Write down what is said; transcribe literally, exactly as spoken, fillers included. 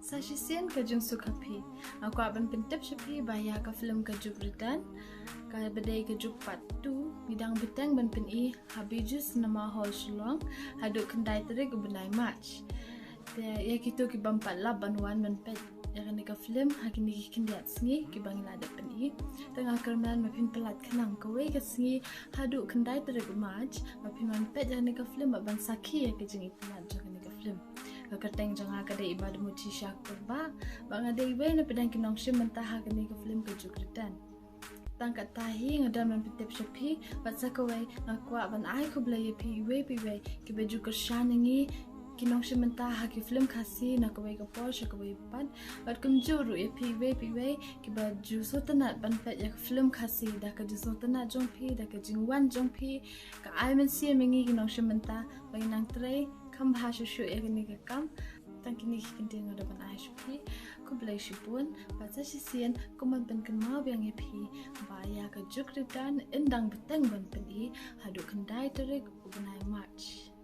Sa shisien ka jingsuk ha phi. Nga kwah ban pyntip sha phi ba ïa ka film Ka Juk Return, kaba dei ka juk part two, ngi dang bteng ban pyni ha Bijou Cinema Hall Shillong haduh khyndai tarik u bnai March. Te ïa kito ki bym pat lap ban wan ban peit ïa kane ka film ha kine ki khyndiat sngi kiba ngi la dep pyni, te nga kyrmen ba phin palat khnang kawei ka sngi haduh khyndai tarik March ba phin wan peit ïa kane ka film bad ban sakhi ïa ka jingïapyllait jong kane ka film. Ka kyrteng jong nga ka dei i Badmuchi Shakpyrba, bad nga dei iwei na pdeng ki nongshim bynta ha kane ka film Ka Juk Return. Tang katta hi nga don ban pyntip sha phi, bad sa kawei nga kwah ban ai khublei ïa phi iwei pa iwei kiba ju kyrshan ïa ngi ki nongshim bynta ha ki film Khasi na kawei ka por sha kawei pat, bad kumjuh ruh ïa phi iwei pa iwei kiba ju sngewtynnat ban peit ïa ka film Khasi. Da ka jingsngewtynnat jong phi, da ka jingwan jong phi, ka ai mynsiem ïa ngi ki nongshim bynta ba ngin nang trei kham bha shuh shuh ïa kane ka kam. Tang kine ki kyntien nga don ban ai sha phi. Khublei shibun, bad sa shisien kumban pynkynmaw biang ïa phi ba ïa Ka Juk Return yn dang bteng ban pyni haduh khyndai tarik u bnai March.